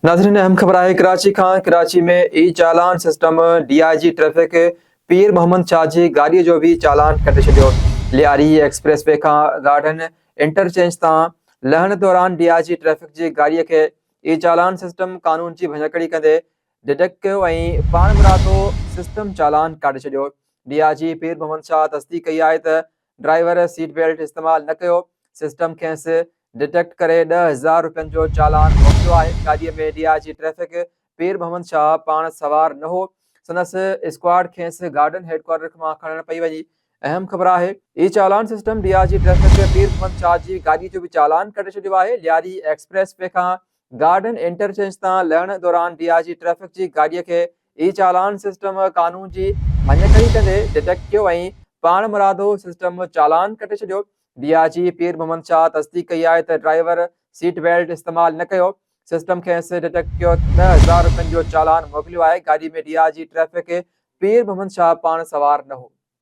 ناظرين اهم خبر آهي ڪراچي کان Karachi ۾ e challan system D I G traffic Pir Muhammad Shah جي گاڏي جو به چالان ڪٽي ڇڏيو. لياري ايڪسپريس وي کان گارڊن انٽرچينج تان لهڻ دوران ڊي I جي ٽريفڪ جي گاڏي کي اي چالان سسٽم قانون جي ڀڃڪڙي ڪندي ڊٽيڪٽ ڪيو ۽ پاڻمرادو سسٽم چالان ڪاٽي ڇڏيو. ڊي I جي پير محمد شاهه تصديق ڪئي آهي ته ڊرائيور سيٽ بيلٽ استعمال نه ڪيو، سسٽم کيس ڊٽيڪٽ ڪري 10,000 رپين جو چالان موڪليو آهي، گاڏي ۾ D I G traffic Pir Muhammad Shah پاڻ سوار نه هو، سندس اسڪواڊ کيس گارڊن هيڊڪوارٽر مان کڻڻ پئي وڃي، اهم خبر آهي. E challan system D I G traffic Pir Muhammad Shah جي گاڏي جو به چالان ڪٽي ڇڏيو آهي، لياري ايڪسپريس وي کان گارڊن انٽرچينج تان لهڻ دوران ڊي I جي ٽريفڪ جي گاڏي کي اي چالان سسٽم قانون جي ڀڃڪڙي ڪندي ڊٽيڪٽ ڪيو ۽ پاڻمرادو سسٽم چالان ڪٽي ڇڏيو. ڊي I جي پير محمد شاهه تصديق ڪئي آهي ته ڊرائيور سيٽ بيلٽ استعمال نه ڪيو، سسٽم کيس ڊٽيڪٽ ڪيو 10,000 رپين جو چالان موڪليو آهي، گاڏي ۾ D I G traffic Pir Muhammad Shah پاڻ سوار نه هو.